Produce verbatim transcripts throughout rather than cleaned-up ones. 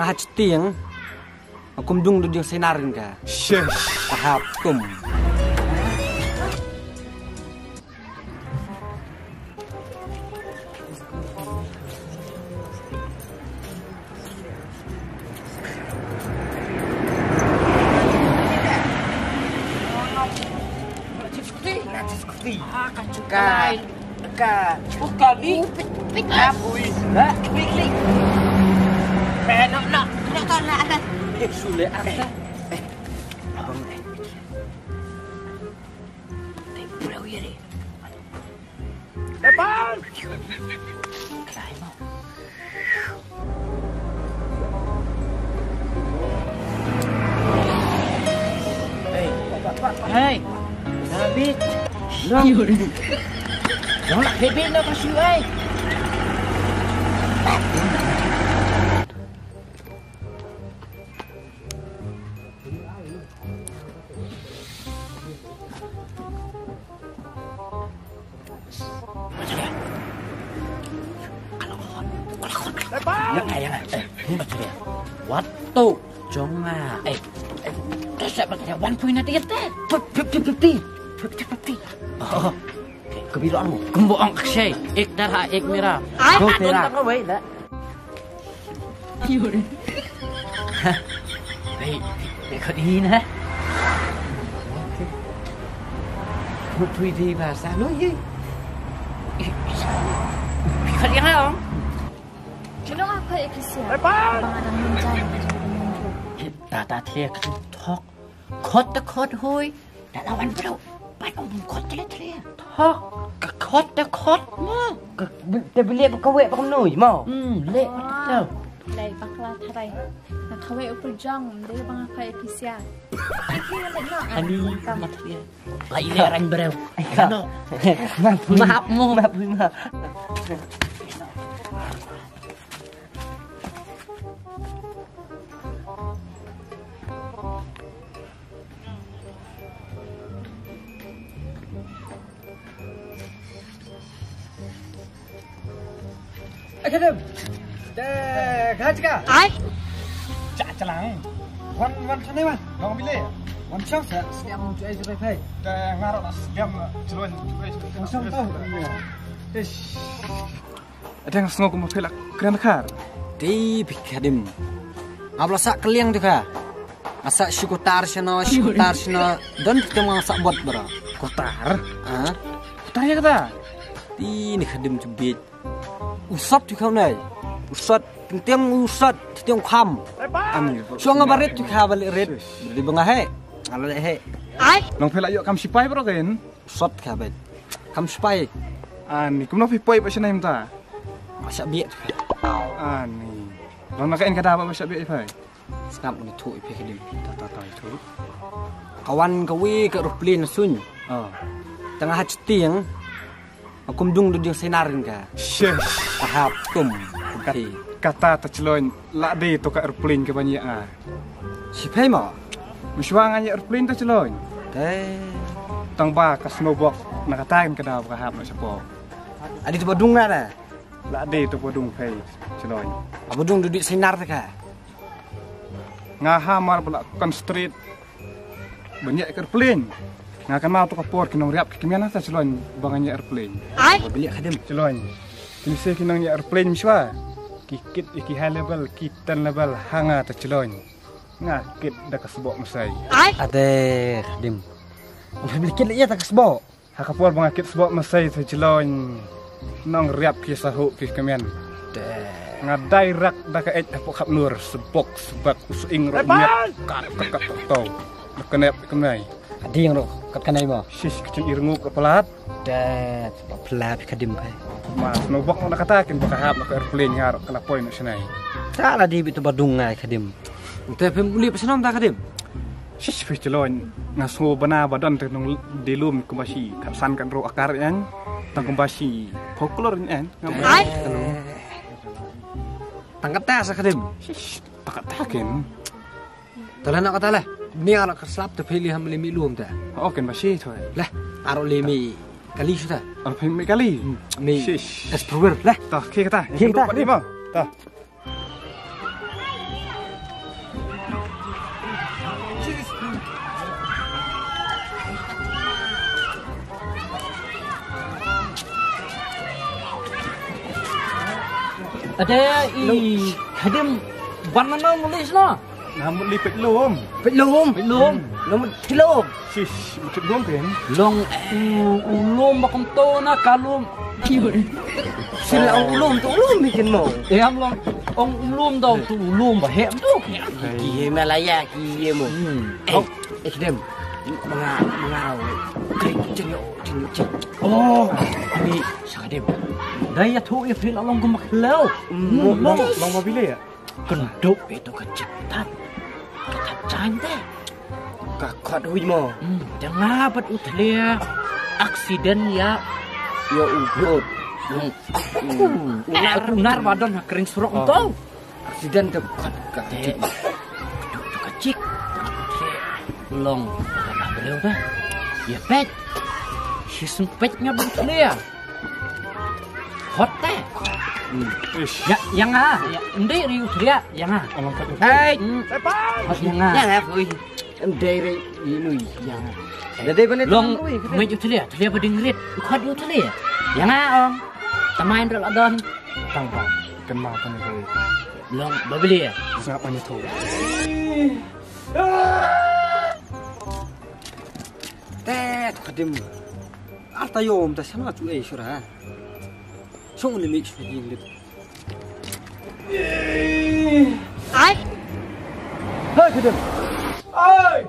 Hachtiang. Kum dung du diang senar ka. Shish. Tahap kum. Ka, ka, buka bi. Pit, pit, ah, bui. Ha? Klik, klik. Eh, nak, nak, nak, nak, nak, nak. Eh, sulit, ah. Eh, eh. Abang, eh. Tengok pula, ya, ni. Depan. Kelai, mau. Hei, hei, David. Long. Long lah, David, nak masuk, hei. Wat tu jong nga. Eh, eh, dah siap pakai one point nanti kata. Fifty fifty. Fifty fifty. Oh, okay. Kebilang. Kembo ang akshay. Ek darah, ek merah. Go, Tera. Wait, dah. Hei, hei, kau ni nah. Pretty bahasa lu ye. Kau ni nah. Kino aku ikisia. Bang adam menjadi. Tata thia ketok. Khot te khot hui. Da lawan bro. Pat ong khot te le te le. Thok. Ka khot te khot mo. Ka te bele ba ka we ba ka noi mo. Hmm, le. Wow. Te. Lai bakla tharai. Na ka we upul jong de bang ka ikisia. Ani mat le. Lai le rang bro. Ai ka. No. Map mo. Map mo. Akhadem. Te khachka. Ai. Cha chalang. Wan wan chane ma. Long bile. Wan chang sa siam chu ai chu kai. Te ngaro na siam chulon chu ai. Wan chang to. Ish. Adang sngew kum phi la kren khar. Dei phi Khadim. Nga ba la sah kylliang tu kha. Nga sah shi kutar shano, shi kutar shano. Don phi tang nga sah bot bro. Kutar? Ha? Kutar ïa kata? Dei ni Khadim chu bieit. U sot tu kha nai. U sot, teng teng u sot, teng teng u kham. Ani. Shuwa nga ba rit tu kha ba leh rit. Dei ba nga heh. Nga la leh heh. Long phi la ïoh kam sipai bro ken. Sot kha bad. Kam sipai. Ani, kumno phi poi ba shanai mynta? Ba shah bieit. Ani. Long na ka en ka da ba ba shah bieit phi. Sngap ni thu iphi Khadim. Ta ta ta thu. Ka wan kawei ka aeroplane suiñ. Oh. Tang ha chtiang. Kum dung du diang senar ka. Shish. Tahap kum. Kat-, kata ta chlon. La dei to ka aeroplane ka ban ïa nga. Shipai mo. Mishwa nga ïa aeroplane ta chlon. Te. Tang ba ka snowbox na kata kan ka daw ka hap na shapo. Adi to ba dung na da. La dei to ba dung phai chlon. Aba dung du di senar ta ka. Nga ha mar ba la concentrate. Ban ïa aeroplane. Nga kynmaw to ka por ki nongriap ki kmen ha ta chlon ba ngan ïa aeroplane. Ai. Ba ïa Khadim. Chlon. Ki misa ki nong ïa aeroplane mishwa. Ki kit ki high level, ki ten level ha nga ta chlon. Nga kit da ka sboh masai. Ai. Ade Khadim. Nga kit ïa ta ka sboh. Ha ka por ba nga kit sboh masai sa chlon nongriap ki sahu ki kmen. Te. Nga dai rak da ka ej hapoh khap nur sbok sbak u sing ro miat kat kat kat to. Na ka nep ka nai. Ading ro kat ka nai mo. Sis ka chen ir nguk ka palat. Te ba pla phi Khadim kai. Ma no bok na kata kin ba ka hap na ka airplane nga ro ka la poi na shnai. Ta la di bi to ba dung ngai Khadim. Te phim uli pa shnam ta Khadim. Shish phi chlon nga sngew bana ba don te nong dilum kumba shi khatsan kan ro akar yan tang kumba shi folklore yan. Ai. Tang kata sa Khadim. Shish tang kata kin. Tala nak kata le. Ni ara ka slap te phili ham le mi lum te. Oh kin ba shi thoi. Le aro le mi kali shu ta. Aro phim mi kali. Mi. Shish. Es pruwer le. Ta ki kata. Ki kata. Ki kata. Ta. Ade i Khadim ban mano mulis no. Nam li pet lum. Pet lum. Pet lum. Nam thilum. Sis, pet lum kan. Long u u lum ba kumto na ka lum. Sila ong u lum tu u lum bikin mo. E am long ong u lum dau tu u lum ba hem tu. Ki he Malaya ki he mo. Hmm. Eh, eh, Khadim. Manga manga. Krik jeng yo jeng yo jeng. Oh, ni Khadim. Dai ya tu ya fil along kum makhlau. Hmm, long long ma bile ya. Kyndup ito ka jingtap. Ka tap jan te. Ka khot hui mo. Hmm, dang nga bad u Thlia aksiden ya. Ya u bot. Yung unar unar ba don ha kring surok to. Aksiden te khot ka jik. Kyndup ito ka jik. Long ka breu te. Ya pet. Shisum pet nga bad u Thlia. Hot te. Ya, ya nga. Ya, ndai ri u Thlia, ya nga. Hei. Hot ya nga. Ya nga pui. Ndai ri inu ya nga. Dei bane long. Mai u Thlia, Thlia ba ding rit. Hot u Thlia. Ya nga ong. Tamai ndra la don. Tang ba. Kan ma kan ko. Long babli ya. Sngap ani tho. Te Khadim. Arta yom ta sana chu ei shura. Song ni mik shura yin lit. Ai. Hei Khadim. Oi.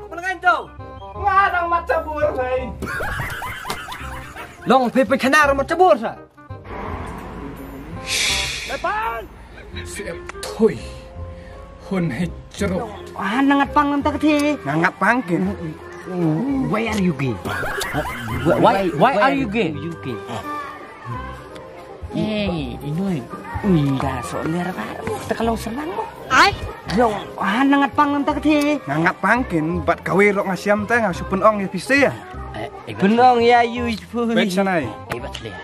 Mana ngan tau. Nga dang mata bur lain. Long pe pe khana mata bur sa. Lepan. Siap thoi. Hun hei ceruk. Ah, nangat pang nanta kati. Nangat pang kin. Why are you gay? Why, why, why are you gay? You gay. Hey, Inoi. Ui, dah sok ler ba. Ta kalau serang mo. Ai. Lo, ah, nangat pang nanta kati. Nangat pang kin bat kawei rok ngasiam ta nga supun ong ya pisi ya. Pun ong ya you pun. Bet sanai. Eh, bat le.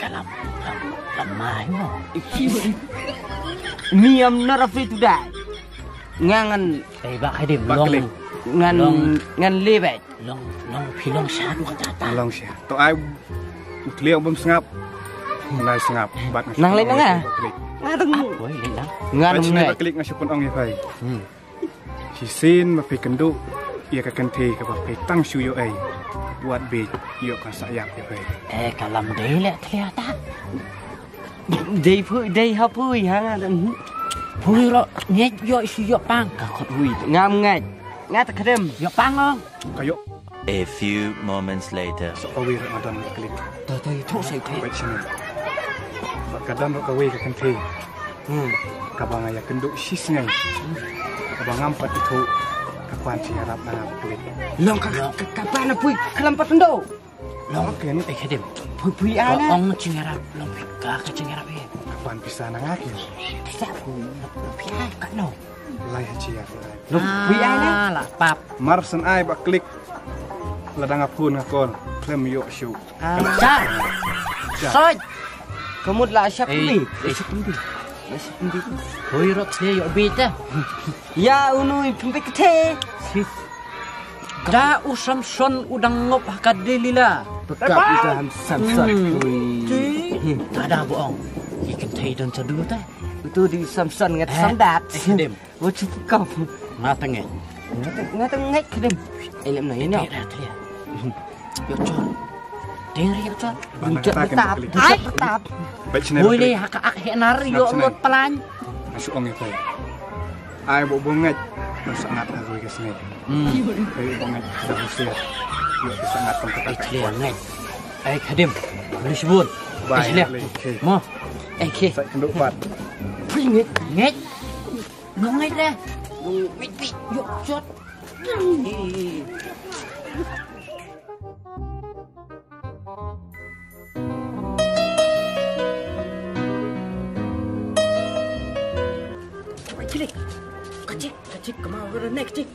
Kalam, kalam, kalam mai mo. Me, I'm not afraid to die. Ngan ngan. Eh, ba Khadim long. Ngan ngan lebet. Long long phi long sha tu kata ta. Long sha. To ai utliang bum sngap. Nai sngap. Bat nang le nang ah. Ngadeng. Oi, le nang. Ngadeng ngai. Klik ngai supun ong ya pai. Hmm. Shisien ma phi kynduh ïa ka kynthei kaba phi tang shu ïoh ei. Wat bit ïoh ka sa ïap ïa phi. Eh, kalam dei leh thlia ta. Dei phi, dei ha phi ha nga dang. Phi ro ngeit ïoh shu ïoh pang. Ka khot hui ngam ngeit. Nga ta kdem ïoh pang ong. Ka ïoh. A few moments later. Sa kawei ruh nga don ka klik. Ta ta ïathuh sa ïathuh. Bad sini. Bad ka don ruh kawei ka kynthei. Hmm. Kaba nga ïakynduh shisngi. Kaba ngam pat ithuh. Ka pan shi ïarap na nga ka klik. Long ka ka ka pan apui klam pat ndo. Long ken eh kdem. Pui pui ana. Ong jingïarap long ka ka jingïarap eh. Ka pan pisa na nga ken. Pisa pui pui ai ka no. Lai ha chia. Long pui ai na. La pap. Mar san ai ba klik. Lada nga phone nga call. Klem ïoh shu. Cha. Soi. Ka mut la shap ni. Shap ni. Shap ni. Hoi rot se ïoh bit eh. Ya unu i pembe kete. Da u Samson u dang ngop ha ka Delila. Pekap ita ham Samson. Hmm. Tada bohong. Ikan thai don sadu ta. Utu di Samson ngat sandat. Eh, dem. Wat cukup kau. Nga tengah. Nga tengah kedem. Elem na ini. Tidak, tidak. Yo chor. Deng ri yo chor. Bang kita kita kita. Baik sini. Boleh hak ak he nar yo lot pelan. Masuk ong itu. Ai bo bonget. Sangat aku ke sini. Hmm. Ai bonget. Dah usia. Yo sangat tong kata. Ai kedem. Boleh sebut. Baik. Mo. Eh, ke. Sa kenduk pat. Pui ngeit. Ngeit. Nong ngeit deh. Nong ngeit pi. Yuk, shot. Kacik, kacik, kacik, kemau kena nek cik.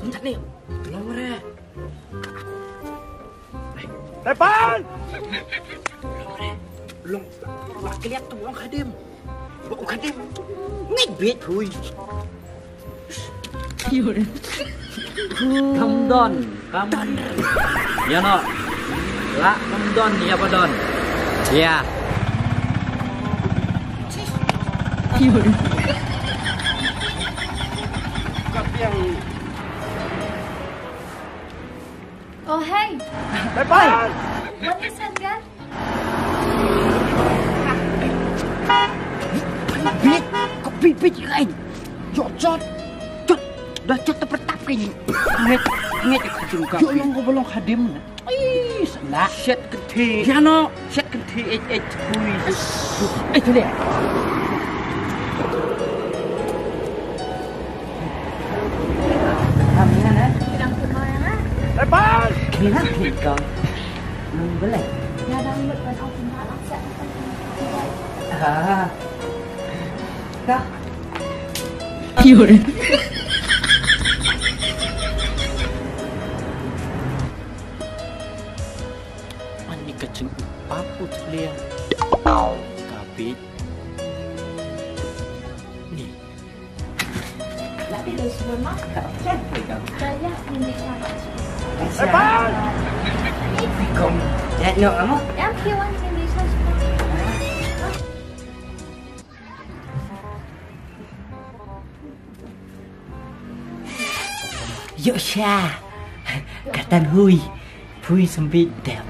Kuntat ni, long re. Tepan! Long, ba keliat tu long khadim. Ba u khadim. Ngik bit hui. Kam don, kam. Ya no. La kam don ya ba don. Ya. Ka biang. Oh, hey. Bye bye. What is that, girl? Bit, ko bit bit kai. Jot jot. Jot. Dah jot terpertap kai ni. Nget nget ka jung ka. Yo long ko bolong hadim na. Ai, salah. Shet kenti. Ya no. Shet kenti eh eh kui. Eh tu dia. Kami na. Lepas. Kami na kau. Nung belai. Ya download ban open ba lang sa. Ah. Dah. Yun. Ani ka jing u pap u tliang. Ka bit. Ni. Lagi lu semua mak. Saya pun dah. Saya pun dah. Assalamualaikum. Ya, no, kamu? Yang kiwan sendiri semua. Yuk sha. Katan hui. Phui sempit dep.